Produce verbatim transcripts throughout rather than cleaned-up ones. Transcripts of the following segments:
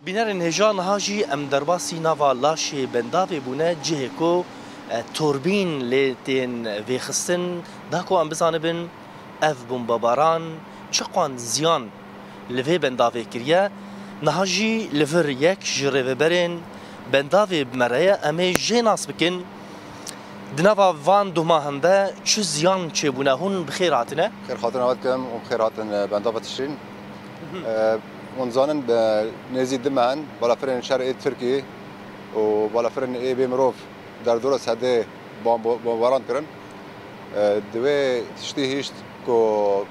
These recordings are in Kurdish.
Bînerên hêja, niha jî em derbasî nava laşê bendavê bûne, cihê ku, e, torbîn lê tên vêxistin, da ku em bizanibin ev bombebaran çiqan ziyan li vê bendavê kiriye. Niha jî li vir yek ji rêveberên bendavê bi me re ye, em ê jê nas bikin. Di nava van duhmahan de çi ziyan çêbûne? Hûn bi xêr hatine. Xêr hatin ewet kim û bi xêr hatin, e, bendava tişrîn. E, hûn zanin bi nêzî du meh in, balafirên şer ê Tirkî û balafirên ê bê mirov derdora sedê bombo-, bombaran kirin. E, di wê tiştî hişt ku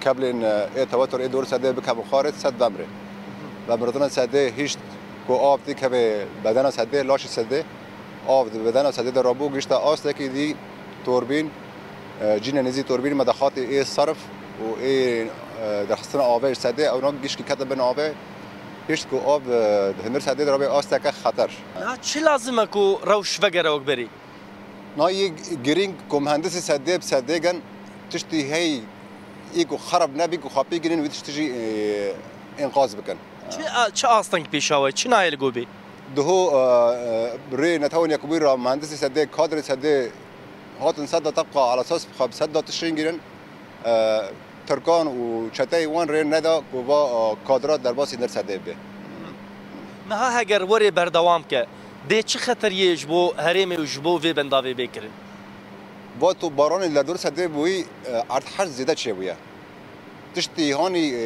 keblên, e, ê tewetur ê dor sedê bikevin xwarê, sed vemrê. Vemrina sedê hişt ku av têkeve bedena sedê, laşê sedê, av di bedena sedê de rabû, gişte astekî dî torbîn, e, cîne nêzî torbîn me de xatê ê serf û ê, e, derxistina avê ji sedê, ewna gişkî kete bin avê, hişt ku av, e, di hundir sedê de rabê asteke xeter. Niha çi lazim e ku rewş vegere wek berî? Na yê girîng ku muhendisê sedê bi sedê gen, tiştî hey ê ku xerab nebî ku xapî girin wî tiştî jî, e, înqaz bikin. Çi a-, çi asteng pêşawe, çi nayê li go bê? Diho, e, e, rê netewên yekbûyî ra muhendisê sedê, kadrê sedê hatin sedda tebqa ala esas xwe bi sedda tişrîn girin. E, Tirkan û çeteyê wan rê neda ku va, e, kadra derbasî nir sedê bibe. Niha heger werê berdewam ke, dê çi xeteriyê ji bo herêmê û ji bo vê bendavê bê kirin? Va tu baranê li derdor sedê bûyî, e, erdhej zêde çêbûye. Tiştî hanî, e,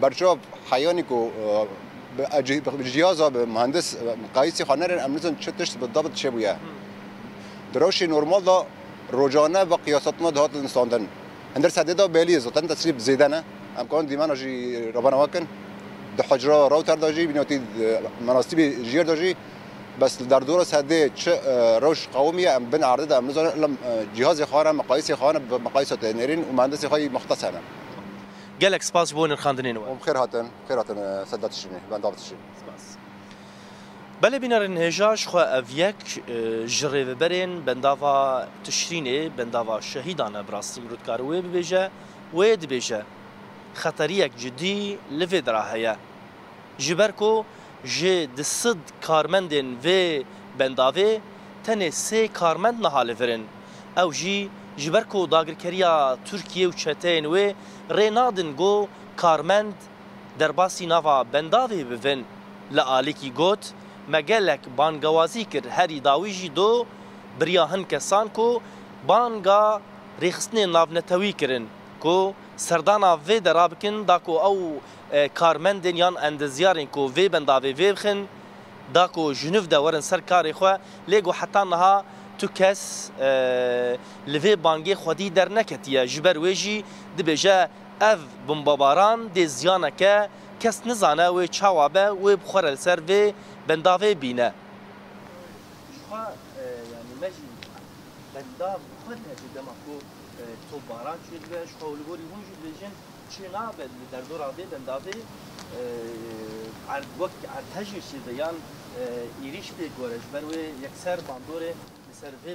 berçav heyanî ku, e, bi, e, cih-, bi cihaza, bi muhendis, e, miqayîsê xwe nerin, em nizin çi tişt bi dabit çêbûye. Di rewşê normal de rojane ve qiyasatina dihatin standin. Hindir sedê de belî ye, zaten tesrîb zêde ne. Em kan dîmena jî ravana we kin. Di hicra rawter de jî, bînatî, e, menasîbê jêr de jî, bes li derdora sedê çi, e, rewş qewimiye, em bin erdê de em nizanin, illa, e, cihazê xwe ne, miqayîsê xwe ne, bi miqayîsa tê nêrîn û muhendisê xwe yî muxtes hene. Gelek spas ji bo nirxandinên we. Hûn bi xêr hatin, xêr hatin, e, sedda tişrînê, benda tişrînê. Spas. Belê bînerên hêja, ji xwe ev yek, e, ji rêveberên bendava tişrînê, bendava şehîdan e, bi rastî mirov dikare wê bibêje, wê dibêje. Xeteriyek cidî li vê dera heye. Ji ber ku ji du sed karmendên vê bendavê tenê sê karmend niha li vir in. Ew jî ji ber ku dagirkeriya Tirkiyê û çeteyên wê rê nadin ku karmend derbasî nava bendavê bibin. Li alîkî got, me gelek bangewazî kir, herî dawî jî do bi riya hin kesan ku banga rêxistinên navnetewî kirin ku serdana vê dera bikin, da ku ew, e, karmendên yan endezyarên ku vê bendavê vê bixin, da ku ji nû de werin ser karê xwe, lê ku heta niha tu kes, e, li vê bangê xwedî derneketiye. Ji ber wê jî dibêje, ev bombebaran dê ziyaneke kes nizane wê çawa be, wê bi xwe re li ser vê bendavê bîne. Ji xwe, e, yanî me jî bendav bi xwe dihe dema ku, e, topbaran çêdibe, ji xwe û li gorî hûn jî dibêjin, çê nabe li derdora vê bendavê, e, erd-, wek erdhejê çêdibe yan, e, êrîş pêk were, ji ber wê yekser bandorê li ser vê